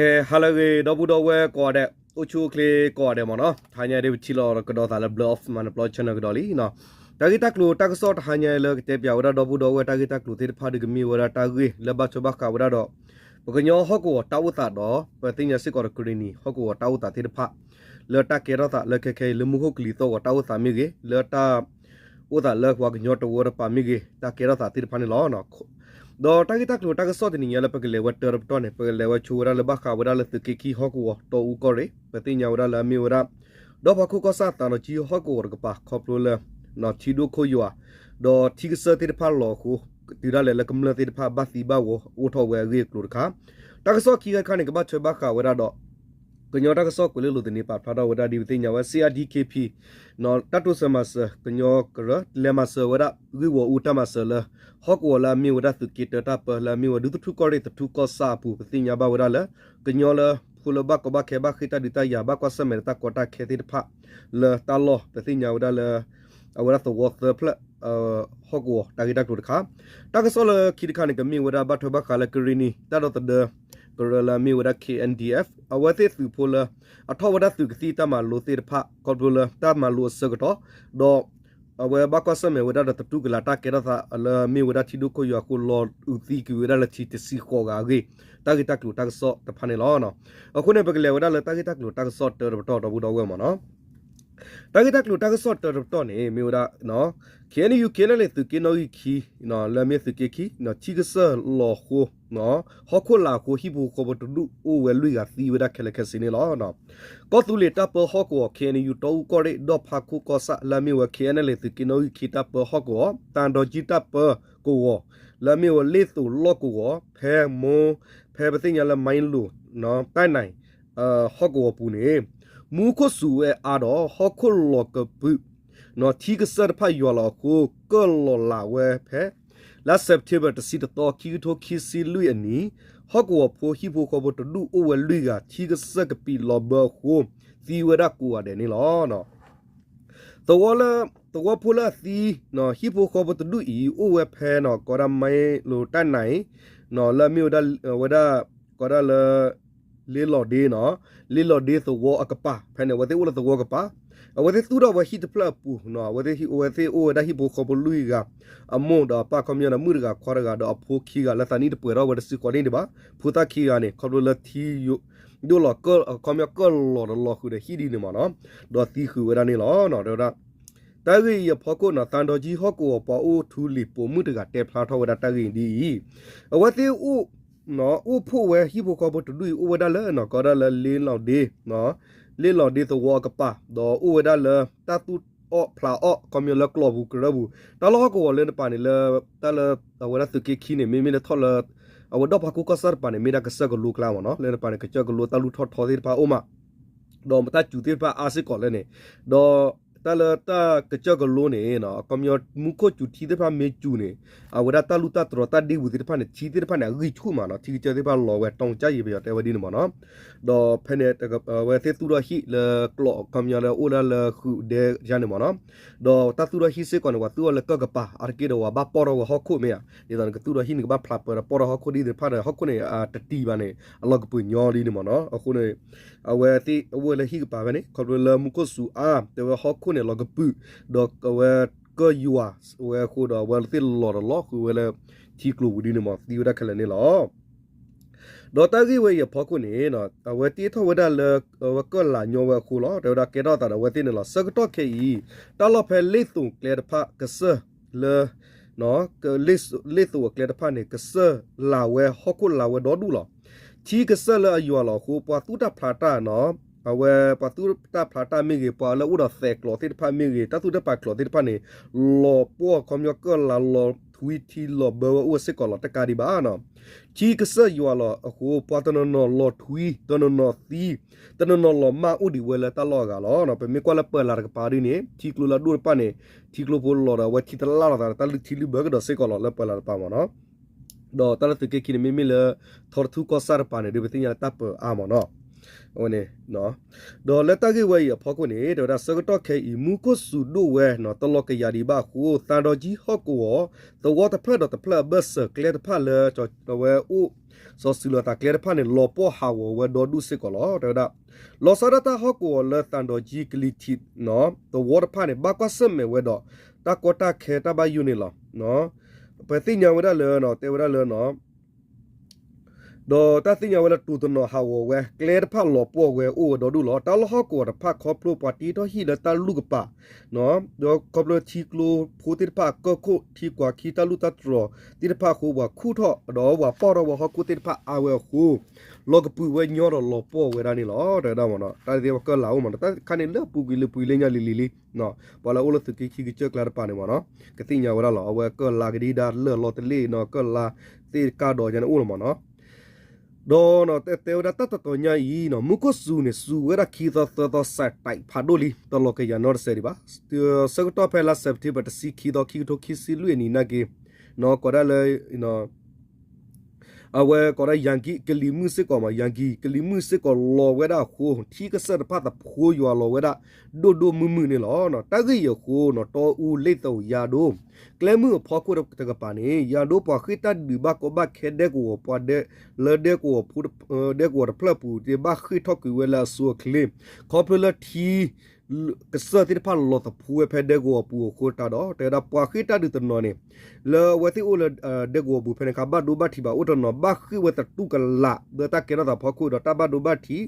ကဲ ဟါလၢအဂ့ၤ ဒီပုၢ်ဒီဝဲၢ်ကိးဂၤဒဲး, အိၣ်ဆူၣ်အိၣ်ချ့ကိးဂၤဒဲးမ့ၢ်နီၤ, တဟါညါဒ်ပထံၣ်လိာ်ကဒီးသးလၢ Blur of Manipur Channel ကဒီးလံနီၤ. တၢ်ဂ့ၢ်တၢ်ကျိၤတၢ်ကစီၣ်တဟါညါလၢကတဲပၠးဝဲဒၣ်ဒီပုၢ်ဒီဝဲၢ်တၢ်ဂ့ၢ်တၢ်ကျိၤသ့ၣ်တဖၣ်ဒီးကမ့ၢ်ဝဲဒၣ်တၢ်ဂ့ၢ်လၢဘၣ်ထွဲဘၣ်ဃးဝဲဒၣ်ဒီး ပကညီဟီၣ်ကဝီၤတၢ်အိၣ်သးဒီး ပသ့ၣ်ညါစ့ၢ်ကီးဒီးကရံၣ်နံၤဟီၣ်ကဝီၤတၢ်အိၣ်သးသ့ၣ်တဖၣ် လၢတၢ်ကဲထီၣ်သးလၢခဲခဲအံၤ လၢမူခိၣ်ကလံၤသီၣ်ဂီၤတၢ်အိၣ်သးမ့ၢ်ဂ့ၤ, လၢတၢ် အိၣ်သးလၢပှၤကညီတဝၢတပၤမ့ၢ်ဂ့ၤ တၢ်ကဲထီၣ်သးသ့ၣ်တဖၣ်န့ၣ်လီၤ. ဒီးတၢ်ဂ့ၢ်တၢ်ကျိၤတၢ်ကစီၣ်တနံၤညါလၢပကလဲၤဝဲတၢတပတီၢ်န့ၣ် ပကလဲၤဝဲဆိဝဲဒၣ်လၢဘၣ်ဃးဝဲဒၣ်လၢသုးက့ခံဟီၣ်ကဝီၤတီအူကီၢ်ရ့ၣ်, ပသ့ၣ်ညါဝဲဒၣ်လၢအမ့ၢ်ဝဲဒၣ် ဒီးပှၤခိၣ်ကီၢ်ဆၣ်သးနီၣ်ကံဟီၣ်ကဝီၤတကပၤ ခီဖျိလၢ ထံဒိၣ်ခိၣ်ယွၤ ဒီးထံကစၢၢ်သ့ၣ်တဖၣ်လီၤအဃိ တုၤဒၣ်လဲာ်လၢကမျၢၢ်သ့ၣ်တဖၣ်ဘၣ်သံဘၣ်ဂီၤအိၣ်ထီၣ်ဝဲအဂ့ၢ်အကျိၤတခါ, တၢ်ကစီၣ်ခံခါတခါန့ၣ် ကဘၣ်ထွဲဘၣ်ဃးဝဲဒၣ်ဒီး ကညီတၢ်ကစီၣ်ကွဲၤလ့လိၤသန့ ပာ်ဖျါထီၣ်ဝဲဒၣ်ဒ်ပသ့ၣ်ညါဝဲ CRDKP တၢ်တိစၢၤမၤစၢၤ ကညီကရၢ လဲၤမၤစၢၤဝဲဒၣ် ဂ့ၢ်ဂီၤအူတၢ်မၤစၢၤလၢ ဟီၣ်ကဝီၤလၢအမ့ၢ်ဝဲဒၣ်သုးက့တၢတၢ်ပၢ လၢအမ့ၢ်ဝဲဒၣ်ဒူသထူၣ်ကီၢ်ရ့ၣ်သထူၣ်ကီၢ်ဆၣ်အပူၤ ပသ့ၣ်ညါဘၣ်ဝဲဒၣ်လၢ ကညီလၢ ဖိလၢဘၣ်ကီဘၣ်ခဲဘၣ်ဃ့ၢ်တၢ်ဒုးတၢ်ယၤ ဘၣ်ကွၢ်ဆၢၣ်မဲာ်လၢတၢ်ကီတၢ်ခဲသ့ၣ်တဖၣ် လၢတၢ်လီၢ် ပသ့ၣ်ညါဝဲဒၣ်လၢ အဝဲဒၣ်သဝီသၢဖျၢၣ် ဟီၣ်ကဝီၤတၢ်ဂ့ၢ်တၢ်ကျိၤတခါ, တၢ်ကစီၣ်လၢခံတခါန့ၣ် ကမ့ၢ်ဝဲဒၣ်ဘၣ်ထွဲဘၣ်ဃးလၢကရံၣ်နံၤ တၢ်ဒီသဒၢ ကရၢလၢအမ့ၢ်ဝဲဒၣ် KNDF အဝဲသ့ၣ်သုးဖိလၢ အထီၣ်ဝဲဒၣ်သုးကသံၣ်တၢ်မၤလိသ့ၣ်တဖၣ် ခီဖျိလၢတၢ်မၤလိအဆၢကတီၢ် ဒီး အဝဲဘၣ်ကွၢ်ဆၢၣ်မဲာ်ဝဲဒၣ်ဒီးသတူၢ်ကလာ်တၢ်ကဲထီၣ်သးလၢအမ့ၢ်ဝဲဒၣ်ထံဒိၣ်ခိၣ်ယွၤအဃိ လီၤအုးသံကွံာ်ဝဲဒၣ်လၢထံတဆံဃိးဂၤအဂ့ၢ် တၢ်ဂ့ၢ်တၢ်ကျိၤတၢ်ကစီၣ်တဖၣ်န့ၣ်လီၤ. အဃိန့ၣ် ပကလဲၤဝဲဒၣ်လၢတၢ်ဂ့ၢ်တၢ်ကျိၤတၢ်ကစီၣ်တၢတပတီၢ် ဒီပုၢ်ဒီဝဲၢ်မ့ၢ်နီၤ. တၢ်ဂ့ၢ်တၢ်ကျိၤတၢ်ကစီၣ်တၢတပတီၢ်န့ၣ် မ့ၢ်ဝဲဒၣ် KNU KNLA သုးက့နီၣ်ဂံၢ်ခံ လၢအမ့ၢ်သုးက့ခံ ထံကစၢၢ်လီၤအဃိ ဟီၣ်ခိၣ်လာ်အဃိ ဟံၣ်ဖိဃီဖိတဒူၣ်အိၣ်ဝဲလွံၢ်ဂၤသံဝဲဒၣ်ခဲလၢာ်ခဲဆ့န့ၣ်လီၤ. ကီၢ်သူလ့ၤတၢ်ပၢဟီၣ်ကဝီၤ KNU တီအူကီၢ်ရ့ၣ် ဒီၣ်ဖးခိၣ်ကီၢ်ဆၣ် လၢအမ့ၢ်ဝဲ KNLA သုးက့နီၣ်ဂံၢ်ခံတၢ်ပၢဟီၣ်ကဝီၤ တၢ်ဒီကံတၢ်ပၢကဝီၤ လၢအမ့ၢ်ဝဲလ့ၣ်သိၣ်လီၢ်ကဝီၤ ဖဲမိၢ် ဖဲပသ့ၣ်ညါလၢမံလိၤ တၢ်နၢ် ဟီၣ်ကဝီၤပူၤန့ၣ် မူခိၣ်စူၤဝဲအါဒီး ဟီၣ်ခိၣ်လီၤကပုာ် ထံကစၢၢ်တဖၣ်ယွၤလီၤအဃိ ကၢၢ်လီၤလးဝဲဖဲ လါ September တဆံတသီ ခံကထိခံဆံလွံၢ်အနံၤ ဟီၣ်ကဝီၤဖိဟံၣ်ဖိဃီဖိတဒူၣ်အိၣ်ဝဲလွံၢ်ဂၤ ထံကစၢၢ်ကပံာ်လီၤဘၢအဃိ သံဝဲဒၣ်ကိးဂၤဒဲးန့ၣ်လီၤ. သဝီလၢ သဝီဖိလၢအသံ ဟံၣ်ဖိဃီဖိတဒူၣ်အံၤ အိၣ်ဝဲဖဲန့ၣ် ကိးဒၣ်မံလိၤတၢ်နၢ် လၢအမ့ၢ်ဝဲဒၣ် ဝဲဒၣ် ကိးဒၣ်လၢ လ့လီၤဒ့န့ၣ် လ့လီၤဒ့သဝီအကပၤ ဖဲန့ၣ် အဝဲသ့ၣ်အိၣ်လၢသဝီကပၤ အဝဲသ့ၣ်သူၣ်ထီၣ်ဝဲဟံၣ်တဖျၢၣ်အပူၤ အဝဲသ့ၣ်အိၣ်ဝဲဒၣ်ဟံၣ်ဖိဃီဖိလွံၢ်ဂၤ အမိၢ်ဒီးအပၢ်ခီပညီန့ၣ် မုၣ်တဂၤခွါတဂၤ ဒီးအဖိခံဂၤလၢသးနံၣ်တပှဲၤထီၣ်ဝဲတစုဃီန့ၣ်ဒံးဘၣ် ဖိသၣ်ခံဂၤန့ၣ် ခီဖျိလၢထံ ဒိၣ်လီၤကၢၢ် ခီပညီကၢၢ်လီၤတလီၤဃုာ်ဒီးဟံၣ်ဒ်န့ၣ်မ့ၢ်နီၤ ဒီးသံဃုာ်ဝဲဒၣ်န့ၣ်လီၤ. တဲဝဲဒၣ် တၢ်ဂ့ၢ်အံၤအဖီခိၣ်န့ၣ် သၣ်ဒီကံဟီၣ်ကဝီၤပှၤအိၣ်ထူလံၤပိာ်မုၣ်တဂၤတဲဖျါထီၣ်ဝဲဒၣ်တၢ်ဂ့ၢ်အံၤဒ်အံၤ အဝဲသ့ၣ်အိၣ် အိၣ်ဖှိၣ်ဝဲဟံၣ်ဖိဃီဖိတဒူၣ်အံၤ အိၣ်ဝဲဒၣ်လၢ ကိးဒၣ်လၢလ့လီၤဒ့ လ့လီၤဒ့သဝီအကပၤ ဒီးအိၣ်ဝဲဒၣ်လၢတၢ်သူၣ်အီၣ်ဖျးအီၣ် ခီပညီလၢကျိာ်ပူၤကရၢပူၤ တၢ်လီၢ်ဟီၣ်ကဝီၤလၢတပၤန့ၣ်လၢ တၢ်လၢ အဝဲဒၣ်သုးက့ခံန့ၣ် မ့မ့ၢ်လၢထီၣ်လၢ အဝဲဒီၣ်ဖးခိၣ်ကီၢ်ဆၣ်တပၤန့ၣ် မ့ၢ်ဒၣ်ကစၢၢ်ကလိကျါမ့ၢ်နီၤ လၢတပၤန့ၣ် ကစၢၢ်ကလိတၢ်လူၢ်ထီၣ်ထီသ့ၣ်တဖၣ်အိၣ်မး ဒီးတၢ်စူၤသ့ၣ်တဖၣ်အါစ့ၢ်ကီးလၢန့ၣ် ဒီးတၢ်လၢတၢ်ကစၢၢ်ကလိန့ၣ် ခီပညီမူခိၣ်စူၤထံသ့ၣ်တဖၣ်မ့ၢ်စူၤန့ၣ် အဝဲဒၣ်တၢ်လူၢ်တၢ်တြီၤတၢ်ဒ့ပူၤသ့ၣ်တဖၣ်န့ၣ် ထံသ့ၣ်တဖၣ်န့ၣ် အဂံၢ်ဆူၣ်မးနီၤ ထံကစၢၢ်သ့ၣ်တဖၣ်လီၤဝဲ တီကၠၢ်ယံၤပယီၤတဲဝဲဒ်န့ၣ်မ့ၢ်နီၤ ဒီးဖဲန့ၣ် အဝဲသ့ၣ်သူၣ်ထီၣ်ဟံၣ်လၢကျိာ် ခီပညီလၢအိၣ်ဒၣ်လၢဃုာ်ဒဲယါန့ၣ်မ့ၢ်နီၤ ဒီးတၢ်သူၣ်ထီၣ်ဟံၣ်စ့ၢ်ကီးန့ၣ် ပှၤသူၣ်ထီၣ်လၢကၢၢ်ကပၤ အါတက့ၢ်ဒီး ပှၤဘၣ်ပီၢ်ထီၣ်ဝဲဟီၣ်ခိၣ်မ့ၢ်ဧါ ဒ်သိးန့ၣ် ကသူၣ်ထီၣ်ဟံၣ်န့ၣ် ကဘၣ်ဖျးပၢၤဒီးပီၢ်ထီၣ်ဟီၣ်ခိၣ်ဒ်သ့ၣ်တဖၣ်ဒီး ဟီၣ်ခိၣ်န့ၣ် တတံၢ်ဘၣ်န့ၣ် အလီၤကပၢၤညီဒ်န့ၣ်မ့ၢ်နီၤ အဃိန့ၣ် အဝဲသ့ၣ်အိၣ်ဝဲလၢဟံၣ်ကပၤဖဲန့ၣ် ခီဖျိလၢမူခိၣ်စူၤအါ တဲဝဲဟီၣ်ခိၣ်န့ၣ်လီၤကပုာ် ဒီးအဝဲကၢၢ်ယွၤဝဲအဃိဒီး အဝဲသ့ၣ်လီၤတလီၤဃုာ်ဝဲလၢ ထံကျိၤပူၤဒ်န့ၣ်မ့ၢ် သံဝဲဒၣ်ခဲလၢာ်န့ၣ်လီၤ. ဒီးတၢ်ဂ့ၢ်ဝဲအံၤအဖီခိၣ်န့ၣ် အဝဲတ့ထီၣ်ဝဲဒၣ်လၢ အဝဲကၢၢ်လးညီဝဲအဃိလီၤ တဲဝဲဒၣ်ကဲထီၣ်သးဒီးအဝဲသ့ၣ်န့ၣ်လီၤ ဆၢကတီၢ်ခဲအံၤ တၢ်လီၢ်ဖဲလ့ၣ်သိၣ်ကျဲတဖၣ်ကစၢၢ်လၢ လ့ၣ်သိၣ်အကျဲတဖၣ်န့ၣ် ကစၢၢ်လးဝဲဟီၣ်ခိၣ်လးဝဲဒီဒူၣ်လီၤ. ထံကစၢၢ်လၢအယွၤလီၤအဃိ ပှၤသူၣ်တၢ်ဖျးတၢ်နီၤ အဝဲပှၤသူၣ်တၢ်ဖျးတၢ်မ့ၢ်ဂ့ၤ ပှၤလၢအိၣ်ဒီးသဲးကျိးသ့ၣ်တဖၣ်မ့ၢ်ဂ့ၤ တၢ်သူၣ်တၢ်ဖျးကျိးသ့ၣ်တဖၣ်န့ၣ် လီၤပှီၢ်ခီပညီကၢၢ်လးလီၤထွံထံလီၤဘၢဝဲအိၣ်ဝဲစ့ၢ်ကီးလီၤ တကးဒံးဘၣ်နီၤ ထံကစၢၢ်ယွၤလီၤအဃိ ပှၤတနီၤနီၤလီၤထွံ တနီၤနီၤသံ တနီၤနီၤလီၤမၢ်အိၣ်ဒံးဝဲလၢတၢ်လီၢ်အဂၤလီၤ. ပမ့ၢ်ကွၢ်လၢပၢၤလးတကပၤဒ်န့ၣ် ထံကျိလၢအဒိၣ်တဖၣ်န့ၣ် ထံကျိဖိလီၤဒီးအဝဲထံတလၢ်လိာ်သးဒီးတၢ်လုၢ်ထံလုၢ်ဘၢကဒီးစ့ၢ်ကီးလီၤ လၢပၢၤလးတကပၤမ့ၢ်နီၤ ဒီးတၢ်လၢသုးက့ခံန့ၣ် မ့မ့ၢ်လၢ ထီတထူၣ်ကီၢ်ဆၣ်တကပၤန့ၣ် ဒ်ပသ့ၣ်ညါလၢတၢ်ပၢၤအါမ့ၢ်နီၤ အဝဲန့ၣ် ဒီးလၢတၢ်ဂ့ၢ်ဝဲအံၤအဖီခိၣ်န့ၣ် တဲဝဲဒၣ်ဆၢကတီၢ်ခဲအံၤ မူခိၣ်စူၤဒိၣ်ဝဲ တလီၤကယၤဒံးဘၣ်အဃိ သံတောင်ကြီးဟီၣ်ကဝီၤ သဝီတဖျၢၣ်ဒီးတဖျၢၣ်အဘၢၣ်စၢၤကျဲတဖၣ်လၢ အဝဲအိၣ် စီၤစုၤလီၤသးကျဲတဖၣ်န့ၣ် လီၤပှီၢ်ဟးဂီၤဝဲဒီဒူၣ်စ့ၢ်ကီးလီၤ. တဲဝဲဒၣ် လီၤဆီဒၣ်တၢ်ဟီၣ်ကဝီၤလၢသံတောင်ကြီးကလံၤထံး သဝီတဖၣ်န့ၣ် ဘၣ်ကွၢ်ဆၢၣ်မဲာ်ဝဲဒီး တၢ်ကီတၢ်ခဲတၢ်ဘၣ်ယိၣ်န့ၣ်လီၤ. ပသ့ၣ်ညါဝဲဒၣ်လၢ တဲဝဲဒၣ်လၢ ဒီးတၢ်သ့ၣ်ညါဝဲလၢတိၤတနီၤဟးဂီၤဝဲ ကျဲတဖၣ်လီၤပှီၢ်ဝဲအိၣ်ဝဲဒီဒူၣ်လီၤ. တၢ်လီၢ်ဟီၣ်ကဝီၤတဖၣ်ခီဖျိပှၤတ့ထီၣ်ဟံၣ်လၢတၢ်လူၢ်ကပၤ ဒီးခီဖျိထံကျိဖိသ့ၣ်တဖၣ်အကၢၢ်ခိၣ် ထံကွၢ်ခံတၢ်လူၢ်တၢ်တြီၤသ့ၣ်တဖၣ်အဃိ ပှၤခူၣ်ထီၣ် ဒီးပှၤပီၣ်ထီၣ်ဝဲဟီၣ်ခိၣ်သ့ၣ်တဖၣ်အါဝဲအဃိ လီၤကပုာ်ဝဲညီဒီးလီၤပှီၢ်ဝဲဒၣ်န့ၣ်လီၤ. တဲဝဲဒၣ်မ့ၢ်နီၤ တၢ်သ့ၣ်ဝဲကၢၢ်လၤအိၣ်မ့ၢ်နီၤ တၢ်ခါန့ၣ်လၢပူၤကွံာ်လၢပူၤလၢညါလံၤလံၤလံ ပှၤလၢအိၣ်လၢသုးက့ခံကစၢၢ်ကျါတပၤန့ၣ်မ့ၢ်နီၤ ကသ့ၣ်ညါဝဲဒၣ်လီၤ. အဝဲကၢၢ်လၤကဒံဒါလၢာ်လီၤတလ့ၣ်နီၤ ကၢၢ်လၤသ့ၣ်ကါဒီးယၤန့ၣ်အိၣ်လီၤမ့ၢ်နီၤ ဒီးတဲဝဲဒၣ်တၢ်တတီၤညါအံၤနီၤ မူခိၣ်စူၤန့ၣ် စူၤဝဲဒၣ်ခံသီသၢသီစးတံးဖးဒိၣ်လံ တလီၤကယၤနီတစဲးဒံးဘၣ်. ဆၢကတီၢ်ဖဲလါစဲးပထ့ဘၢၣ်တဆံခံသီ ခံကထိခံဆံလွံၢ်အနံၤနာ်က့ နီၤ ကိးဒၣ်လၢ အဝဲကိးဒၣ်ယၣ်ကံၣ်ကလံၤမုၢ်စ့ၢ်ကီးမ့ၢ် ယၣ်ကံၣ်ကလံၤမုၢ်စ့ၢ်ကီးလီၤဝဲဒၣ်အဃိ ထံကစၢၢ်တဖၣ်သဖှိယွၤလီၤဝဲဒၣ် ဒိၣ်ဒိၣ်မုၢ်မုၢ်န့ၣ်လီၤ. တၢ်ဂ့ၢ်အံၤအဃိနီၤ တီအူလ့ၣ်သီးယၤဒိ ကျဲမုၢ်အဖီခိၣ်တကပၤန့ၣ် ယၤဒိပှၤဃ့ၢ်တၢ်ဒုးဘၣ်ကီဘၣ်ခဲဒဲကဝီၤပှၤဒဲ လၢဒဲကဝီၤဖိ ဒဲကဝီၤတဖျၢၣ်ပူၤ ဒ်ဘၣ်ဃ့ၢ်ထီၣ်ကွံာ်ဝဲလၢအစိအချ့ ခီဖျိလၢထံ ကစၢၢ်သ့ၣ်တဖၣ်လီၤသဖှိဝဲဖဲဒဲကဝီၤပူၤအဃိတၢ်ဒီး တဲဝဲဒၣ်ပှၤဃ့ၢ်တၢ်ဒုးတနီၤန့ၣ် လၢအဝဲသ့ၣ်အိၣ်လၢ ဒဲကဝီၤပူၤဖဲန့ၣ်ခါ ဘၣ်ဒိဘၣ်ထံးဘၣ်အိၣ်တနီၤ ဘၣ်ဃ့ၢ်ဝဲသတူၢ်ကလာ် လၢတၢ်ကဲထီၣ်သးဖီခိၣ်ဒီးတၢ်ဘၣ်ဒိဘၣ်ထံး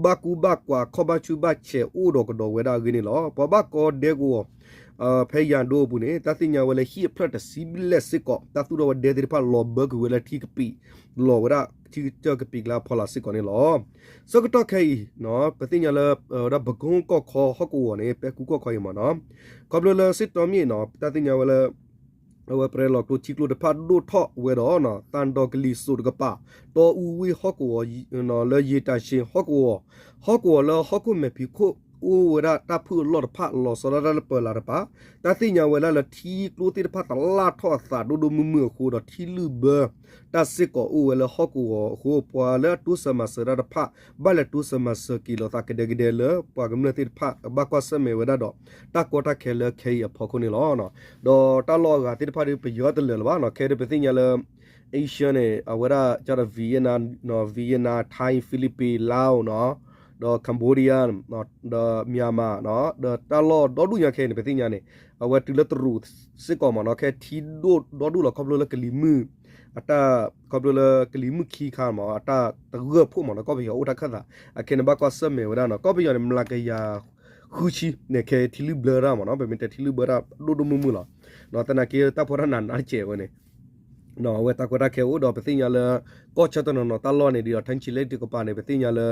ဘၣ်ကူဘၣ်ကွၢ်ခီၣ်ဘၣ်ဆူၣ်ဘၣ်ဆဲးအိၣ်ဒီးကဒီးဝဲဒၣ်အဂ့ၢ်န့ၣ်လီၤ. ပှၤဘၣ်ကီဒဲကဝီၤ ဖဲယၤဒိအပူၤန့ၣ် တၢ်သ့ၣ်ညါဝဲလၢဟံၣ်အဖျၢၣ်တဆံဘျဲၣ်စ့ၢ်ကီး တၢ်သူၣ်ထီၣ်ဝဲဒဲသ့ၣ်တဖၣ်လီၤဘၢကွံာ်ဝဲလၢထံကပံာ် လီၤဝဲဒၣ်ထံကစၢၢ်ကပံာ်ကျါဖီလာ်စ့ၢ်ကီးန့ၣ်လီၤ. ဆၢကတီၢ်ခဲအံၤ ပသ့ၣ်ညါလၢ ဝဲဒၣ်ပကိကီၢ်ခီဟီၣ်ကဝီၤန့ၣ် ပဲကူကီၢ်ခီအံၤမ့ၢ်နီၤ ခီဖျိလၢစ့ၣ်တီမ့ၣ်နီၤ တၢ်သ့ၣ်ညါဝဲလၢ အဝဲပြဲးလီၤကျိထံကျိတဖၣ်ဒိၣ်ထီၣ်ဝဲဒီး သံတောင်ကလံၤစိးတကပၤ တီအူဝ့ၢ်ဟီၣ်ကဝီၤ လၢယ့ၢ်တၢ်ရှ့ဟီၣ်ကဝီၤ ဟီၣ်ကဝီၤလၢဟီၣ်ခိၣ်မဲာ်ဖံးခိၣ် အိၣ်ဝဲဒၣ်တၢ်ဖုၣ်အလီၢ်တဖၣ် လီၤဆီဒၣ်တၢ်လၢပၢၤလၤတကပၤ တၢ်သ့ၣ်ညါဝဲဒၣ်လၢထံကျိသ့ၣ်တဖၣ်တလၢ်ထီၣ်အသးဒိၣ်ဒိၣ်မုၢ်မုၢ်အဃိဒီး ထံလုၢ်ဘၢတၢ်စ့ၢ်ကီးအိၣ်ဝဲလၢဟီၣ်ကဝီၤအဃိ ပှၤလၢအတိစၢၤမၤစၢၤတၢ်တဖၣ် ဘၣ်လဲၤတိစၢၤမၤစၢၤက့ၤလိာ်သးကဒဲကဒဲလၢပှၤကမျၢၢ်သ့ၣ်တဖၣ် ဘၣ်ကွၢ်ဆၢၣ်မဲာ်ဝဲဒၣ်ဒီး တၢ်ကီတၢ်ခဲလၢခဲအံၤအဖီခိၣ်န့ၣ်လီၤ. ဒီးတၢ်လီၢ်အဂၤသ့ၣ်တဖၣ်ဒီး ပယီၤတလၢာ်လၢၤဘၣ်နီၤ ခဲဒၣ်ပသ့ၣ်ညါလၢ Asia န့ၣ် အဝဲဒၣ်ကဒီး Vietnam, Vietnam, Thai, Philippines, Laos နီၤ ဒီး Cambodia ဒီး Myanmar နီၤ ဒီးတၢ်လီၢ်ဒီဒူၣ်ညါခဲအံၤန့ၣ် ပသ့ၣ်ညါန့ၣ် အဝဲတုၤလၢတရူးစ့ၢ်ကီးမ့ၢ်နီၤ ခဲထံဒိၣ်ဒီဒူၣ်လီၤ ခီဖျိလၢကလံၤမုၢ် အတၢ် ခီဖျိလၢကလံၤမုၢ်ခံခါမ့ၢ် အတၢ်တဂၢၢ်ဖိမ့ၢ်နီၤ ကီၢ်ပယီၤအိၣ်တၢ်ခၢၣ်သး အခဲန့ၣ်ဘၣ်ကွၢ်ဆၢၣ်မဲာ်ဝဲဒၣ်နီၤ ကီၢ်ပယီၤန့ၣ် မျးကယၤဃုဆံန့ၣ် ခဲထံလုၢ်ဘျၢတၢ်မ့ၢ်နီၤ ပမ့ၢ်တဲထံလုၢ်ဘျၢတၢ်ဒိၣ်ဒိၣ်မုၢ်မုၢ်လီၤ သနာ်က့တၢ်ဖီတၢ်နးနးတစဲးဝဲန့ၣ် အဝဲတၢ်ကီတၢ်ခဲအိၣ်ဒီးပသ့ၣ်ညါလၢ ကီၢ်ဆၢတနီၤနီၤတၢ်လီၢ်န့ၣ်ဒီး ထန်းချီလၢတကပၤန့ၣ် ပသ့ၣ်ညါလၢ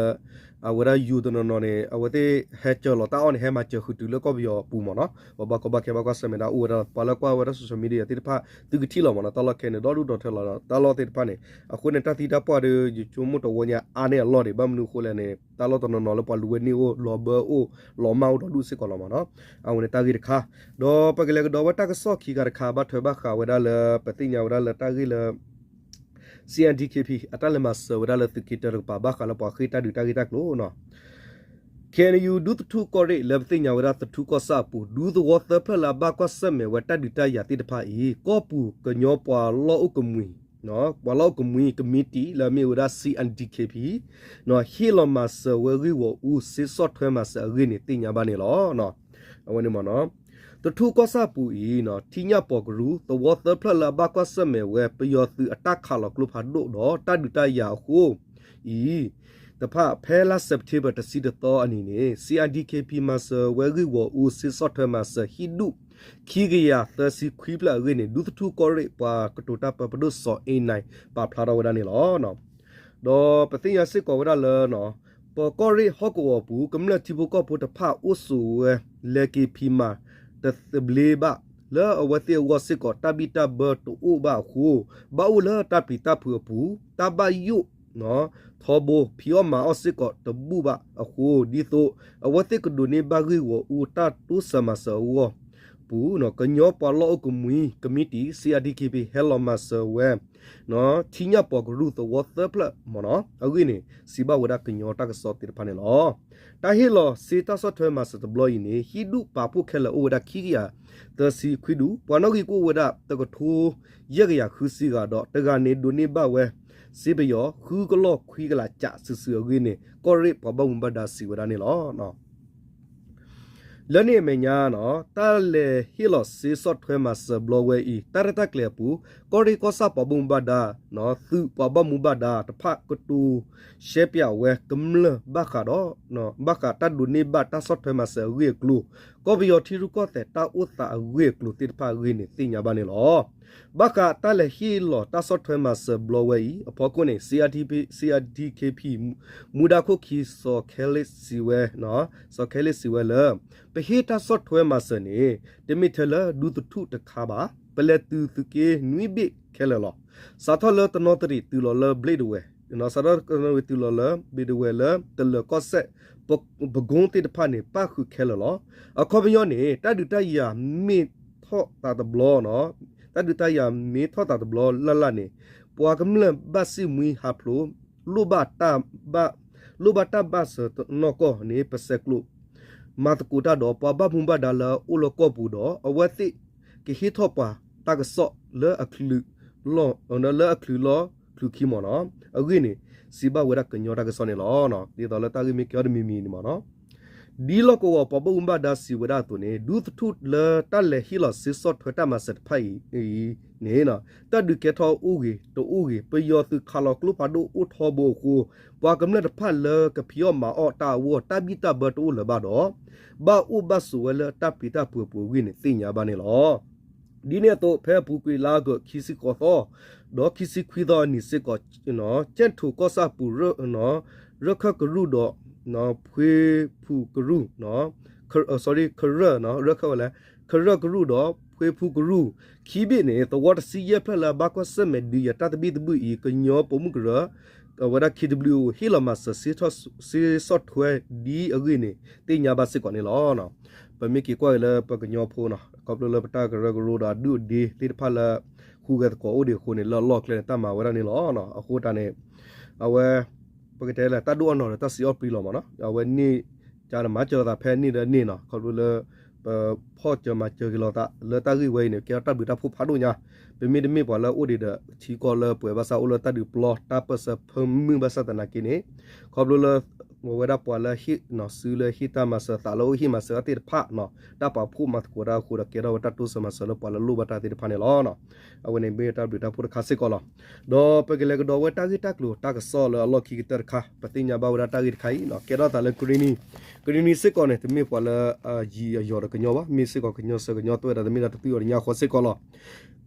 အဝဲဒၣ်ယိၤတနီၤနီၤန့ၣ် အဝဲသ့ၣ်ဟဲစၢၤလီၤတၢ်အီၣ်န့ၣ် ဟဲမၤစၢၤဃုာ်တုၤလၢကီၢ်ပယီၤအပူၤမ့ၢ်နီၤ ပှၤဘၣ်ကီဘၣ်ခဲဘၣ်ကွၢ်ဆၢၣ်မဲာ်ဒၣ်အိၣ်ဝဲဒၣ် ပှၤလၢကွၢ်ဝဲဒၣ် social media သ့ၣ်တဖၣ် သုကထံၣ်လီၤမ့ၢ်နီၤ တၢ်လီၢ်ခဲန့ၣ် ဒီဒူၣ်ဒီထၢလီၤ တၢ်လီၢ်သ့ၣ်တဖၣ်န့ၣ် အဃိန့ၣ် တၢ်သံတၢ်ပှၢ်ဒီး ယဆိကမိၣ်တဝီညါအါန့ၢ်အလီၢ်ဒံး ဘၣ်မနုၤအဃိလဲၣ်န့ၣ် တၢ်လီၢ်တနီၤနီၤလၢပှၤလူၤဝဲန့ၢ်အိၣ် လီၤဘၢအိၣ် လီၤမၢ်အိၣ်ဒီဒူၣ်စ့ၢ်ကီးလီၤမ့ၢ်နီၤ အဝဲန့ၣ်တၢ်ဂ့ၢ်တခါ ဒီးပကလဲၤကဒီးဝဲတၢ်ကစီၣ်ခံခါတခါ ဘၣ်ထွဲဘၣ်ဃးဝဲဒၣ်လၢ ပသ့ၣ်ညါဝဲဒၣ်လၢတၢ်ဂ့ၢ်လၢ C N D K P အတၢ်လဲၤမၤစၢၤဝဲဒၣ်လၢသုးက့တၢတကပၤ ဘၣ်ဃးလၢပှၤဃ့ၢ်တၢ်ဒုးတၢ်ဂ့ၢ်တၢ်ကျိၤနီၤ K N U ဒူသထူၣ်ကီၢ်ရ့ၣ် လၢပသ့ၣ်ညါဝဲဒၣ်သထူၣ်ကီၢ်ဆၣ်အပူၤ ဒူသဝီသၢဖျၢၣ်လၢအဘၣ်ကွၢ်ဆၢၣ်မဲာ်ဝဲတၢ်ဒုးတၢ်ယၤသ့ၣ်တဖၣ်အံၤ ကီၢ်ပူၤကညီပှၤလီၢ်အိၣ်ကမှံၤ ပှၤလီၢ်အိၣ်ကမှံၤ committee လၢအမ့ၢ်ဝဲဒၣ် C N D K P ဟ့ၣ်လီၤမၤစၢၤဝဲဂ့ၢ်ဂီၢ်အူ စ့ဆီၣ်ထွဲမၤစၢၤအဂ့ၢ်န့ၣ် သ့ၣ်ညါဘၣ်န့ၣ်လီၤ. အဝဲန့ၣ်မ့ၢ်နီၤ သထူၣ်ကီၢ်ဆၣ်ပူၤအံၤ ထံညၣ်ပီၤကရူၢ် သဝီသၢဖျၢၣ်လၢအဘၣ်ကွၢ်ဆၢၣ်မဲာ်ဝဲ ပယီၤသုးအတၢ်ခးလီၤကျိဖးဒိၣ်ဒီးတၢ်ဒုးတၢ်ယၤအဃိအံၤ တဖၣ်ဖဲလါ September တဆံတသီအနံၤန့ၣ် C N D K P မၤစၢၤဝဲဂ့ၢ်ဂီၢ်အူ စ့ဆီၣ်ထွဲမၤစၢၤဟံၣ်ဒူၣ် ခံကယၤသၢဆံခွံဖျၢၣ်အဂ့ၢ်န့ၣ် ဒူသထူၣ်ကီၢ်ရ့ၣ် ပှၤကတိၤတၢ်ပၢပဒိၣ်စီၤအ့နၢၣ် ပာ်ဖျါထီၣ်ဝဲဒၣ်န့ၣ်လီၤ. ဒီးပသ့ၣ်ညါစ့ၢ်ကီးဝဲဒၣ်လၢ ပကီၢ်ရ့ၣ်ဟီၣ်ကဝီၤအပူၤ ကမျၢၢ်ထံဖိကီၢ်ဖိတဖၣ်အိၣ်ဆိးဝဲ လဲၤက့ၤဖံးမၤတသဘျ့ဘၣ် လၢအဝဲသ့ၣ်အဂီၢ်စ့ၢ်ကီး တၢ်ဘံၣ်တၢ်ဘၢတအိၣ်ဘၣ်အဃိ ဘၣ်အိၣ်လၢတၢ်ပျံၤတၢ်ဖုးအပူၤ တၢ်ဘၣ်ယိၣ် ထီဘိ ဖံးအီၣ်မၤအီၣ်စ့ၢ်ကီးတဘူၣ်ဘၣ်အဃိ ဒ်သိး အဝဲသ့ၣ်ကဒိးန့ၢ်ဘၣ်ဂ့ၢ်ဂီၢ်အူ တၢ်တိစၢၤမၤစၢၤအဂီၢ် ပူၤ ကညီပှၤလီၢ်အိၣ်ကမှံ committee CRDKP ဟဲလီၤမၤစၢၤဝဲ ထံညၣ်ပီၤကရူၢ်သဝီသၢဖျၢၣ်မ့ၢ်နီၤ အဂ့ၢ်န့ၣ် စံးဘၣ်ဝဲဒၣ်ကညီတၢ်ကစီၣ်သ့ၣ်တဖၣ်န့ၣ်လီၤ. တၢ်ဟ့ၣ်လီၤစ့တၢ်ဆီၣ်ထွဲမၤစၢၤတဘျီအံၤန့ၣ် ဟံၣ်ဒူၣ်ပာ်ဖှိၣ်ခဲလၢာ်အိၣ်ဝဲဒၣ်ခံကယၤသၢဆံခွံဒူၣ်, ပှၤနီၣ်ဂံၢ်ကအိၣ်ဝဲဒၣ်တကထိယဲၢ်ကယၤဃုဆံဂၤဒီး တဂၤန့ၣ်ဒိးန့ၢ်ဘၣ်ဝဲ စ့ပယီၤ ဃုကလီၢ်ခွံကလးကးစုာ်စုာ်အဂ့ၢ်န့ၣ် ကီၢ်ရ့ၣ်ပှၤဘၣ်မူဘၣ်ဒါစံးဝဲဒၣ်န့ၣ်လီၤ. လၢန့ၣ်အမဲာ်ညါနီၤ တၢ်လဲၤဟ့ၣ်လီၤစ့ဆီၣ်ထွဲမၤစၢၤဘျီဝဲအံၤ တၢ်ရဲၣ်တၢ်ကျဲၤအပူၤ ကီၢ်ရ့ၣ်ကီၢ်ဆၣ်ပှၤဘၣ်မူဘၣ်ဒါ သုးပှၤဘၣ်မူဘၣ်ဒါတဖၣ်ကတိၤရှဲပၠးဝဲကမျၢၢ်ဘၣ်ဃးဒီး ဘၣ်ဃးတၢ်ဒိးန့ၢ်ဘၣ်တၢ်ဆီၣ်ထွဲမၤစၢၤအဂ့ၢ်အကျိၤ ကီၢ်ပယီၤထံရူၢ်ကီၢ်သဲးတၢ်အိၣ်သးအဂ့ၢ်အကျိၤသ့ၣ်တဖၣ်အဂ့ၢ်န့ၣ် သ့ၣ်ညါဘၣ်န့ၣ်လီၤ. ဘၣ်ဃးတၢ်လဲၤဟ့ၣ်လီၤတၢ်ဆီၣ်ထွဲမၤစၢၤဘျီဝဲအံၤ အဖီခိၣ်န့ၣ် CRDP CRDKP မူဒါခိၣ်ခံ စီၤခဲလ့ၣ်စံးဝဲ စီၤခဲလ့ၣ်စံးဝဲလၢ ပဟ့ၣ်တၢ်ဆီၣ်ထွဲမၤစၢၤန့ၣ် တမ့ၢ်ထဲလၢဒူသထူၣ်တခါဘၣ်, ပလဲၤတုၤသုးက့နွံဘ့ၣ်ခဲလၢာ်လီၤ. စးထီၣ်လၢတနီသရံၣ်တုၤလီၤလၢဘျ့းဒဝဲၢ်, စးထီၣ်တနီသရံၣ်တုၤလီၤလၢဘျ့းဒဝဲၢ်လၢ တလၢၤကီၢ်စဲၣ် ပကိသ့ၣ်တဖၣ်န့ၣ် ပၣ်ဃုာ်ခဲလၢာ်လီၤ. အခီပညီန့ၣ် တၢ်ဒုးတၢ်ယၤမ့ၢ်ထီၣ်သးတဘျီ တၢ်ဒုးတၢ်ယၤမ့ၢ်ထီၣ်သးတဘျီလၢ်လၢ်န့ၣ် ပှၤကမျၢၢ်ဘၣ်စံၣ်မှံဟးဖျိး လိၣ်ဘၣ်တၢ်ဘၣ် လိၣ်ဘၣ်တၢ်ဘၣ်စၢၤနီၢ်ကီၢ်န့ၣ် ပစဲးကျိး မၤသကိးတၢ်ဒီးပှၤဘၣ်မူဘၣ်ဒါလၢအအိၣ်လၢကီၢ်ပူၤဒီး အဝဲသ့ၣ်ကဟ့ၣ်ထီၣ်ပှၤတၢ်ကစီၣ်လၢအချုး လၢအချုးလီၢ်ချုးခံမ့ၢ်နီၤ. အဂ့ၢ်န့ၣ် စံးဘၣ်ဝဲဒၣ်ကညီတၢ်ကစီၣ်န့ၣ်လီၤ. ဒ်သိးလၢတၢ်ဂ့ၢ်မ့ၢ်ကဲထီၣ်တမံၤမံၤန့ၣ်မ့ၢ်နီၤ ဒ်လီၢ်ကဝီၤပှၤဘၣ်မူဘၣ်ဒါစံးဝဲဒၣ်အသိးန့ၣ် ဒူသထူၣ်လၢတၢ်လဲၤဟ့ၣ်လီၤစ့ဆီၣ်ထွဲတၢ်မၤစၢၤတဖၣ်အံၤန့ၣ် တၢ်ဒုးကဲထီၣ်အိၣ်ဂ့ၤတအိၣ်ဂ့ၤ ပယီၤသုးခးလီၤကျိဖးဒိၣ်အိၣ်ထီဘိအဃိ ပှၤကမျၢၢ်တဖၣ်လၢကဖံးအီၣ်မၤအီၣ်တၢ်အဂီၢ် တၢ်ဘံၣ်တၢ်ဘၢတအိၣ်လၢၤဘၣ်ဒီး ဘၣ်အိၣ်ဘၣ်ဆိးဝဲလၢတၢ်ပျံၤတၢ်ဖုးအပူၤအဂ့ၢ်န့ၣ် သ့ၣ်ညါဘၣ်န့ၣ်လီၤ. ဒ်န့ၣ်အသိး ဖဲအပူၤကွံာ်လါအီကူး ခံဆံဃိးသီ ဒီးခံဆံခွံသီအနံၤစ့ၢ်ကီး ကၠဲၣ်ထိးကီၢ်ဆၣ်ပူၤ ရၢၢ်ခၢၣ်ကရူၢ်ဒီး ဖှ့ဖူကရူၢ် sorry ခရၢၣ် ရၢၢ်ခၢၣ်ဝဲလဲၣ် ခရၢၣ်ကရူၢ်ဒီးဖှ့ဖူကရူၢ် ခံဘ့ၣ်န့ၣ် သဝီတဆံယဲၢ်ဖျၢၣ်လၢအဘၣ်ကွၢ်ဆၢၣ်မဲာ်ဒုးယၤတၢ်သဘံၣ်သဘုၣ်အံၤ ကညီပိာ်မုၣ်ကရၢ အဝဲဒၣ် KWO ဟ့ၣ်လီၤမၤစၢၤစ့ဆီၣ်ထွဲဒ်အဂ့ၢ်န့ၣ် သ့ၣ်ညါဘၣ်စ့ၢ်ကီးန့ၣ်လီၤ. ပမ့ၢ်က့ၤကွၢ်က့ၤလၢပကညီဖိနီၤ ခီဖျိလၢပတၢ်ကရၢကရိဒီးအဒုၣ်အဒ့သ့ၣ်တဖၣ်လၢ ဟူးဂဲၤသကိးအိၣ်ဒံးအဃိန့ၣ် လၢအလီၢ်ကျဲန့ၣ် တၢ်မၤဝဲဒၣ်န့ၣ်လီၤ. အဃိတၢ်န့ၣ် အဝဲ ပကတဲလၢတၢ်ဒိၣ်အနီၢ်ဒီးတၢ်စံးအီၣ်ပျံၤလီၤမ့ၢ်နီၤ အဝဲန့ၣ် ကမၤစၢၤသးဖဲန့ၣ်ဒီးန့ၣ်နီၤ ခီဖျိလၢ ပဖီၣ်စၢၤမၤစၢၤက့ၤလိာ်သးလၢတၢ်ဂ့ၢ်ဝဲအံၤန့ၣ် ကဲထီၣ်တၢ်ဘျုးတၢ်ဖှိၣ်ဖးဒိၣ်ညါ ပမ့တမ့ၢ်ပှၤလၢအအိၣ်ဒံးဒီး ထံကီၢ်လၢပှဲၤဘၣ်ဆၣ်အိၣ်လၢတၢ်ဒုးပျီ တၢ်ပၢၢ်ဆၢဖၢမုၢ်ဘၣ်ဆၣ်သနာ်က့န့ၣ် ခီဖျိလၢ ပဝဲဒၣ်ပှၤလၢဟ့ၣ်နီၤစုလၢဟ့ၣ်တၢ်မၤစၢၤသးလၢအိၣ်ဟ့ၣ်မၤစၢၤအသ့ၣ်တဖၣ်နီၤ တၢ်ပာ်ဖှိၣ်မၤသကိးတၢ်အဃိဒီး ကဲထီၣ်ဝဲတၢ်တိစၢၤမၤစၢၤလၢပှၤလၢလိၣ်ဘၣ်တၢ်သ့ၣ်တဖၣ်န့ၣ်လီၤ. အဝဲန့ၣ်မ့ၢ်တၢ်ဘျုးတၢ်ဖှိၣ်တခါစ့ၢ်ကီးလီၤ. ဒီးပကလဲၤကဒီးဝဲတၢ်ဂ့ၢ်တၢ်ကျိၤတၢ်ကစီၣ်လၢအလီၢ်ခံကတၢၢ်တခါ ပသ့ၣ်ညါဘၣ်ဝဲဒၣ်တၢ်ဂ့ၢ်တခါအံၤနီၤ ကဲထီၣ်သးလၢကရံၣ်နံၤ ကရံၣ်နံၤစ့ၢ်ကီးန့ၣ် တမ့ၢ်ပှၤလၢ ယံၤအယီၤဒီးကညီဘၣ် မ့ၢ်စ့ၢ်ကီးကညီစၢၤကညီသွဲၣ်ဒီး တမ့ၢ်ဒၣ်တသွံၣ်အီၤတညါဃီစ့ၢ်ကီးလီၤ.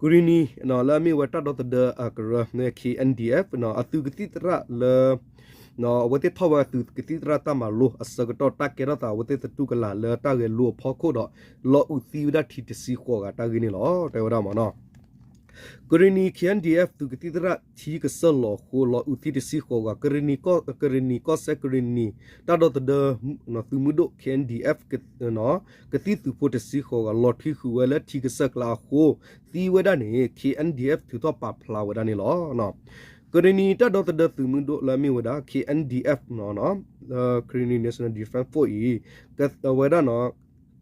ကရံၣ်နံၤ လၢအမ့ၢ်ဝဲတၢ်ဒီသဒၢအကရၢ KNDF အသုးကသံၣ်သရၣ်လၢ အဝဲသ့ၣ်ထီၣ်ဝဲအသုးကသံၣ်သရၣ်တၢ်မၤလိအဆၢကတီၢ် တၢ်ကဲထီၣ်သးအဝဲသ့ၣ်သတူၢ်ကလာ်လၢတၢ်ဂဲၤလိအဖီခိၣ်ဒီး လီၤအုးသံဝဲဒၣ်ထံတဆံဃိးဂၤတၢ်ဂ့ၢ်န့ၣ်လီၤ. တဲဝဲဒၣ်မ့ၢ်နီၤ ကရံၣ်နံၤ KNDF သုးကသံၣ်သရၣ်ထံကစၢၢ်လီၤအဃိ လီၤအုးသံတဆံဃိးဂၤ ကရံၣ်နံၤကီၢ်စဲၣ် ကရံၣ်နံၤ တၢ်ဒီသဒၢ သုးမုၢ်ဒိၣ် KNDF ကသံၣ်သုးဖိတဆံဃိးဂၤ လီၤထွံဃုာ်ဝဲလၢထံကစၢၢ်ကျါအဃိ သံဝဲဒၣ်န့ၣ် KNDF ထုးထီၣ်ပာ်ဖျါဝဲဒၣ်န့ၣ်လီၤ. ကရံၣ်နံၤတၢ်ဒီသဒၢသုးမုၢ်ဒိၣ်လၢအမ့ၢ်ဝဲဒၣ် KNDF နီၤ Karenni National Defense Force အံၤ ဝဲဒၣ်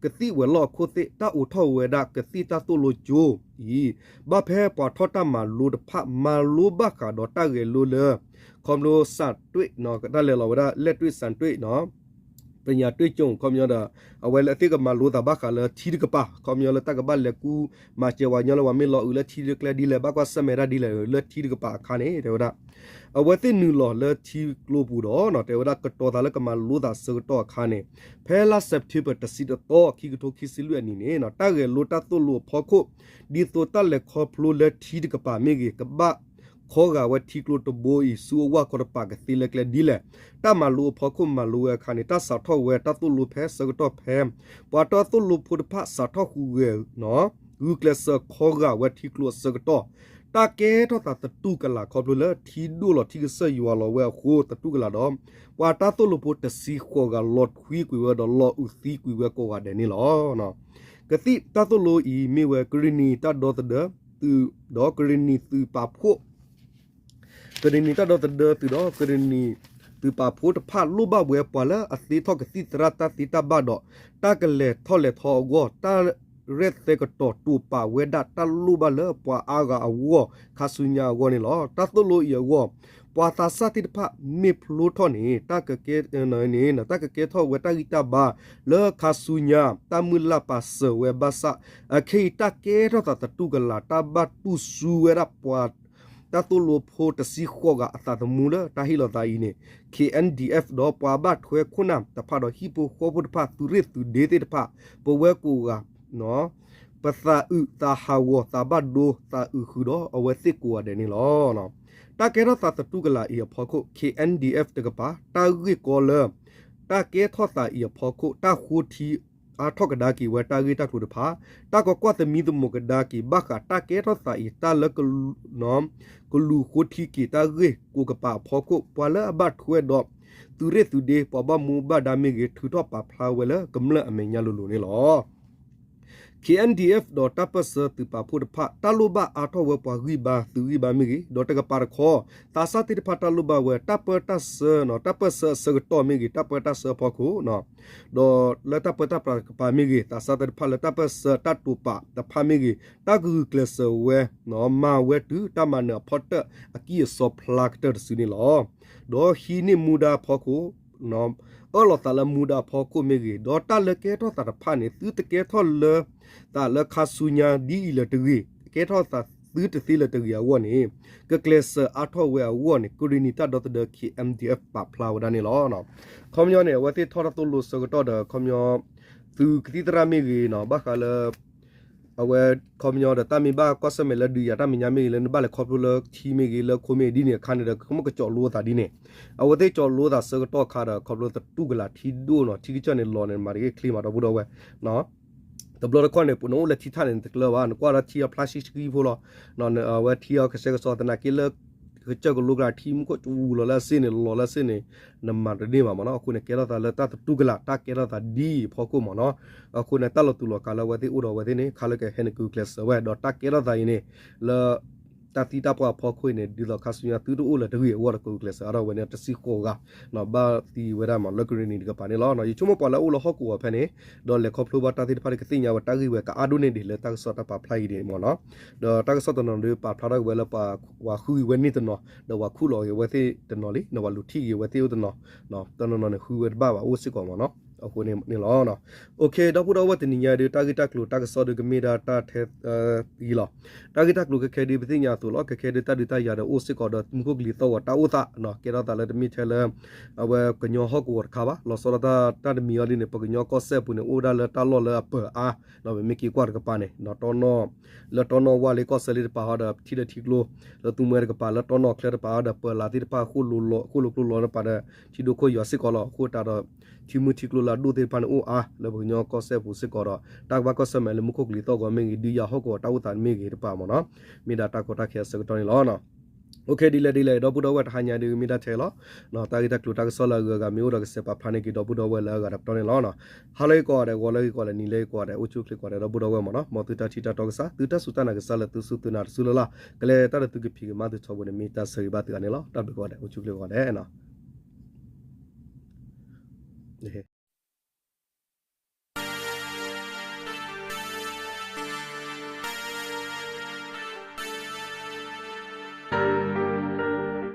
ကသံၣ်ဝဲၤလီၢ်အခိၣ်သ့ၣ် တၢ်အိးထီၣ်ဝဲဒၣ်ကသံၣ်တၢ်သိၣ်လိကၠိအံၤ ဘၣ်ဖဲပှၤထီၣ်တၢ်မၤလိတဖၣ် မၤလိဘၣ်ဃးဒီးတၢ်ဂဲၤလိလၢ ခီဖျိ စၣ်တွ့ၣ် တၢ်လဲၤလီၤဝဲဒၣ် လဲၣ်တွ့ၣ်စၣ်တွ့ၣ် ပညာတွ့ၣ်ကၠိ ခီပညီဒီး အဝဲလၢအသ့ၣ်ကမၤလိသးဘၣ်ဃးလၢထံတကပၤ ခီပညီလၢတၢ်ကဘၣ်လဲၤကူ မၤစၢၤဝဲညီလၢပှၤမ့ၢ်လီၤအုးလၢထံလၢကျဲဒ်လဲၣ် ဘၣ်ကွၢ်ဆၢၣ်မဲာ်တၢ်ဒ်လဲၣ် လၢထံတကပၤအခါန့ၣ် တဲဝဲဒၣ် အဝဲသ့ၣ်နုာ်လီၤလၢထံကျိပူၤဒီး တဲဝဲဒၣ်ကတီၤသးလၢကမၤလိသးဆၢကတီၢ်အခါန့ၣ် ဖဲလါစဲးပထ့ဘၢၣ် တဆံတသီ ခံကထိခံဆံလွံၢ်အနံၤန့ၣ် တၢ်ဂဲၤလိတၢ်သိၣ်လိအဖီခိၣ် ဒ်သိးတၢ်လဲၤခီဖျိလၢထံတကပၤမ့ၢ်ဂ့ၤ ကဘၣ်ခီဂာ်ဝဲထံကျိတဘိအံၤ ဆူအဝၢ်ခီတပၤကသ့လၢကျဲဒ်လဲၣ် တၢ်မၤလိအဖီခိၣ်မၤလိဝဲအခါန့ၣ် တၢ်စးထီၣ်ဝဲတၢ်သိၣ်လိဖဲဆၢကတီၢ်ဖဲ ပှၤတၢ်သိၣ်လိဖိတဖၣ်စးထီၣ်ဟူးဂဲၤ ဂုာ်ကျဲးစၢးခီဂာ်ဝဲထံကျိအဆၢကတီၢ် တၢ်ကဲထီၣ်သးသတူၢ်ကလာ်ခီဖျိလၢထံဒိၣ်လီၤထံကစၢၢ်ယွၤလီၤဝဲအဃိသတူၢ်ကလာ်ဒီး ပှၤတၢ်သိၣ်လိဖိတဆံဃိးဂၤ လီၤထွံကွံာ်ဝဲဒီးလီၤအုးသံကွံာ်ဝဲကိးဂၤဒဲးန့ၣ်လီၤ. ကသံၣ်တၢ်သိၣ်လိအံၤမ့ၢ်ဝဲကရ့ၣ်နံၤတၢ်ဒီသဒၢသုးဒီးကရ့ၣ်နံၤသုးပာ်ဖှိၣ် ကရ့ၣ်နံၤတၢ်ဒီသဒၢသုးဒီးကရ့ၣ်နံၤသုးပာ်ဖှိၣ်တဖၣ်လိၣ်ဘၣ်ဝဲပှၤလၢအသ့ထီၣ်ကသံၣ်သရၣ်တၢ်သ့တၢ်ဘၣ်ဒီး တၢ်ကလဲၤထီၣ်လဲၤထီအဂီၢ် တၢ်ရဲၣ်သဲကတီၤတိာ်ပာ်ဝဲဒၣ်တၢ်လိၣ်ဘၣ်လၢပှၤအါဂၤအဂီၢ် ခါဆူညါအဂီၢ်န့ၣ်လီၤ. တၢ်သိၣ်လိအံၤအဂီၢ် ပှၤသးစၢ်သ့ၣ်တဖၣ်မ့ၢ်ဖျိထီၣ်န့ၣ် တၢ်ကကဲ န့ၣ် တၢ်ကကဲထီၣ်ဝဲတၢ်ဂံၢ်တၢ်ဘါလၢခါဆူညါ တၢ်မုၢ်လၢ်ပာ်စၢၤဝဲဘၣ်ဆၣ် အခဲအံၤတၢ်ကဲထီၣ်သးသတူၢ်ကလာ် တၢ်ဘၣ်တူၢ်ဆူဝဲဒၣ်ပှၤ တၢ်သိၣ်လိဖိတဆံဃိးဂၤအသးသမူလၢတၢ်ဟ့ၣ်လီၤသးအံၤန့ၣ် KNDF ဒီးပှၤဘၣ်ထွဲခိၣ်နၢ်တဖၣ်ဒီးဟံၣ်ဖိဃီဖိတဖၣ် သုးရ့ၣ်သုးဒ့သ့ၣ်တဖၣ် ပဝဲကိးဂၤ ပသးအုးသးဟးဂီၤ သးဘၣ်ဒိ သးအုးဃုာ်ဒီးအဝဲသ့ၣ်ကိးဂၤဒဲးန့ၣ်လီၤ. တၢ်ကဲထီၣ်သးသတူၢ်ကလာ်အံၤအဖီခိၣ် KNDF တကပၤ တၢ်ဂ့ၢ်ကီလၢ တၢ်ကဲထီၣ်သးအံၤအဖီခိၣ် တၢ်ဃိထံအါထီၣ်ကဒါက့ၤဝဲတၢ်ဂ့ၢ်တၢ်ကျိၤတဖၣ် တၢ်ကကွၢ်သမံသမိးကဒါက့ၤဘၣ်ဃးတၢ်ကဲထီၣ်သးအံၤ တၢ်လၢ ကလူၤဃိထံက့ၤတၢ်ဂ့ၢ်ကိးကပၤအဖီခိၣ် ပှၤလၢအဘၣ်ထွဲဒီး သုးရ့ၣ်သုးဒ့ ပှၤဘၣ်မူဘၣ်ဒါမ့ၢ်ဂ့ၤ ထုးထီၣ်ပာ်ဖျါဝဲလၢကမျၢၢ်အမဲာ်ညါလိၤလိၤန့ၣ်လီၤ. KNDF ဒီးတၢ်ပၢၢ်ဆၢသုးပာ်ဖှိၣ်တဖၣ် တၢ်လိၣ်ဘၣ်အါထီၣ်ဝဲပှၤဂံၢ်ဘါသုးဂံၢ်ဘါမ့ၢ်ဂ့ၤ ဒီးတကပၤတခီ သးစၢ်သ့ၣ်တဖၣ်တၢ်လိၣ်ဘၣ်ဝဲ တၢ်ပၢတၢ်ဆၢ တၢ်ပၢၢ်ဆၢအဆၢကတီၢ်မ့ၢ်ဂ့ၤ တၢ်ပၢတၢ်ဆၢအဖီခိၣ် ဒီးလၢတၢ်ပၢတၢ်ပြးတကပၤမ့ၢ်ဂ့ၤ သးစၢ်သ့ၣ်တဖၣ်လၢတၢ်ပၢၢ်ဆၢတၢ်တိာ်ပာ်တဖၣ်မ့ၢ်ဂ့ၤ တၢ်ကဂုာ်ကျဲးစၢးဝဲ မၤဝဲတုၤတၢ်မၤနၢၤအဖီတၢၣ်အကံၢ်အစီဖျါကတၢၢ်တစုန့ၣ်လီၤ. ဒီးဟံးန့ၢ်မူဒါအဖီခိၣ် အၢၣ်လီၤသးလၢမူဒါအဖီခိၣ်မ့ၢ်ဂ့ၤ ဒီးတၢ်လၢကဲထီၣ်သးတဖၣ်န့ၣ် သုတကဲထီၣ်လၢ သးလၢခါဆူညါဒ်အံၤလၢၤတဂ့ၤ ကဲထီၣ်သးသုတသ့လၢၤတဂ့ၤအဂီၢ်န့ၣ် ကကျဲးစၢးအါထီၣ်ဝဲအဂီၢ်န့ၣ် ကရ့ၣ်နံၤတၢ်ဒီသဒၢ KNDF ပာ်ဖျါဝဲဒၣ်န့ၣ်လီၤ. ခီပညီန့ၣ် အဝဲသ့ၣ်ထီၣ်တၢ်သိၣ်လိဆၢကတီၢ်ဒီး ခီပညီ သုးကသံၣ်သရၣ်မ့ၢ်ဂ့ၤနီၤ ဘၣ်ဃးလၢ အဝဲ ခီပညီဒီး တၢ်မ့ၢ်ဘၣ်ကွၢ်ဆၢၣ်မဲာ်လၢဒုးယၤတၢ်မဲာ်ညါမ့ၢ်ဂ့ၤ လၢနဘၣ်လဲၤခီဖျိလၢထံမ့ၢ်ဂ့ၤ လၢခိမ့ၢ်ဂ့ၤ ဒ်န့ၣ်အခါန့ၣ်ဒီး ကမ့ၢ်ကကၠီးလိသးဒ်န့ၣ် အဝဲသ့ၣ်ကၠီးလိသးဆၢကတီၢ်ခါဒီး ခီဖျိသတူၢ်ကလာ်ထံဒိၣ်နီၤ ထံကစၢၢ်န့ၣ်လီၤန့ၣ် မၤတက့ၢ်ချ့မး ဒီပုၢ်ဒီဝဲၢ် တဘျီတခီၣ်န့ၣ် နအိၣ်လၢထံထၣ်န့ၣ် နတကျၢၤဘၣ် နကွၢ်လၢထံအဖျါဆံဆံဖိလီၤ အဝဲထံအီကဆှဲကဆှီသနာ်က့လၢ ကစၢၢ်ကလိကလးထံမူခိၣ်ကဝူၤလီၤလၢအစ့ၢ်န့ၣ် လီၤလၢအစ့ၢ်န့ၣ် နမၤတန့ၢ်ဘၣ်မ့ၢ်နီၤ အဃိန့ၣ် ကဲထီၣ်သးလၢတၢ်သတူၢ်ကလာ် တၢ်ကဲထီၣ်သးဒ်အံၤအဖီခိၣ်မ့ၢ်နီၤ အဃိန့ၣ် တၢ်လီၤတူာ်လီၤကာ်လၢအဝဲသ့ၣ်အိၣ်ဒီးအဝဲသ့ၣ်န့ၣ် ခါလၢကဟဲန့ၣ် ကဂုာ်ကျဲးစၢးဝဲ ဒီးတၢ်ကဲထီၣ်သးအံၤန့ၣ် လၢ တၢ်သံတၢ်ပှၢ်အဖီခိၣ်အံၤန့ၣ် ဒ်သိးခါဆူညါသုတအိၣ်လၢၤတဂ့ၤအဂီၢ်ဒီး ကဂုာ်ကျဲးစၢးအါထီၣ်ဝဲန့ၣ် တဆံဃိးဂၤ ဘၣ်သံဝဲဒၣ်မ့ၢ်လၢကရ့ၣ်နံၤတကပၤန့ၣ်လီၤ. ယဆိကမိၣ်ပှၤလၢအအိၣ်လၢဟီၣ်ကဝီၤဖဲန့ၣ် ဒီးလဲၤခီဖျိဘၣ်တၢ်သ့ၣ်တဖၣ်ဒီး ကသ့ၣ်ညါဝဲတၢ်ဂ့ၢ်ဝဲကအါဒိၣ်န့ၢ်ဒံးလၢတၢ်ကစီၣ်တၢ်ပာ်ဖျါအံၤဒ်န့ၣ်မ့ၢ်နီၤ ဒီးတၢ်ကစီၣ်တနီၤဒုး ပာ်ဖျါထီၣ်က့ၤဝဲလၢပှၤ ပှၤဃုက့ၤဝဲန့ၢ်တနီၤ ဒီးပှၤခူၣ်လီၤက့ၤဝဲသ့ၣ်တနီၤလံ ဒီးပှၤလူၤထံၣ်က့ၤဝဲသ့ၣ်အိၣ်တနီၤ တနီၤနီၤန့ၣ် ဃုဝဲတဘၣ်ဘၣ် အိၣ်စ့ၢ်ကီးမ့ၢ်နီၤ အဃိန့ၣ်လီၤ. ဒီပုၢ်ဒီဝဲၢ်တနံၤညါဒုး တၢ်ဂ့ၢ်တၢ်ကျိၤတၢ်ကစီၣ်ဒုးကမ့ၢ်ဒၣ်တၢ်ထဲ အံၤလီၤ. တၢ်ဂ့ၢ်တၢ်ကျိၤခဲခဲဒုး ပသ့ၣ်ညါအသိးလီၤ. ခဲခဲဒုး တၢ်ဒုးတၢ်ယၤဒီးအိၣ်စ့ၢ်ကီးဒီး မူခိၣ်ကလံၤသီၣ်ဂီၤတၢ်အိၣ်သး ကဲထီၣ်သးလၢတမ့ၢ်ထဲလၢ အဝဲကညီဟီၣ်ကဝီၤတခါဘၣ်. လီၤဆီဒၣ်တၢ် တၢ်တမံၤအံၤဒ်န့ၣ် ပကညီကီၢ်စဲၣ်ပူၤန့ၣ် အိၣ်ဝဲဒၣ်လၢတၢ်လီၢ်လၢအပၢၤအါ ပမ့ၢ်က့ၤကွၢ်တကပၤန့ၣ် လၢတီနီၣ်ဝၣ်လၢကီၢ်စဲၣ်လံတပၤဟီဒီး ထံလၢထံကျိ လၢသူမွဲတကပၤ လၢတီနီၣ်ချၢတပၤဟီဒီး ပၢၤလးသ့ၣ်တဖၣ် ဃိၣ်လိာ်ကျိလိာ်တပၤဒီး ထံဒိၣ်ခိၣ်ယွၤစ့ၢ်ကီးလီၤ. အဃိသတးဒီး ထံမုၢ်ထံကျိလၢအဒိၣ်သ့ၣ်တဖၣ်န့ၣ်အိၣ်အါ လၢပကညီကီၢ်စဲၣ်ပူၤစ့ၢ်ကီးဒီး တၢ်ကဘၣ်ကွၢ်ဆၢၣ်မဲာ်လၢမူခိၣ်ကလံၤသီၣ်ဂီၤမ့ၢ်ဂ့ၤ ဒုးယၤဟီၣ်ကဝီၤတၢ်အိၣ်သးမ့ၢ်ဂ့ၤတပၤမ့ၢ်နီၤ မ့ၢ်ဒၣ်တၢ်ကီတၢ်ခဲအဆၢကတီၢ်န့ၣ်လီၤ. ဒ်လဲၣ်ဒ်လဲၣ် ဒီပုၢ်ဒီဝဲၢ်တဟါညါဒုး မ့ၢ်ဒၣ်ထဲလီၤ. တၢ်ဂ့ၢ်တၢ်ကျိၤတၢ်ကစီၣ်လၢအဂုၤအဂၤမ့ၢ်အိၣ်ဒီးကစဲးပာ်ဖျါန့ၢ်က့ၤဒီပုၢ်ဒီဝဲၢ်လၢအဂၤဒီးပတီၢ်န့ၣ်လီၤ. ဟါလၢဂ့ၤကိးဂၤဒဲး ဂီၤလၢဂ့ၤကိးဂၤဒဲး နံၤလၢဂ့ၤကိးဂၤဒဲး အိၣ်ဆူၣ်အိၣ်ချ့ကိးဂၤဒဲး ဒီပုၢ်ဒီဝဲၢ်မ့ၢ်နီၤ မ်သုတၢ်ထံၣ်တၢ်တီကစၢ် သုတၢ်စူၢ်တၢ်နာ်ကစၢ်လၢသုစူၢ်သုနာ်တစုလၢ်လၢ် ကလဲၤတၢ်ဒီးသုကဖံးကမၤသုထီဘိန့ၣ် မ့ၢ်တၢ်ဆၢဂ့ၤဘၣ်သုဂၤန့ၣ်လီၤ. တၢ်ဘျုးကိးဂၤဒဲး အိၣ်ဆူၣ်အိၣ်ချ့ကိးဂၤဒဲး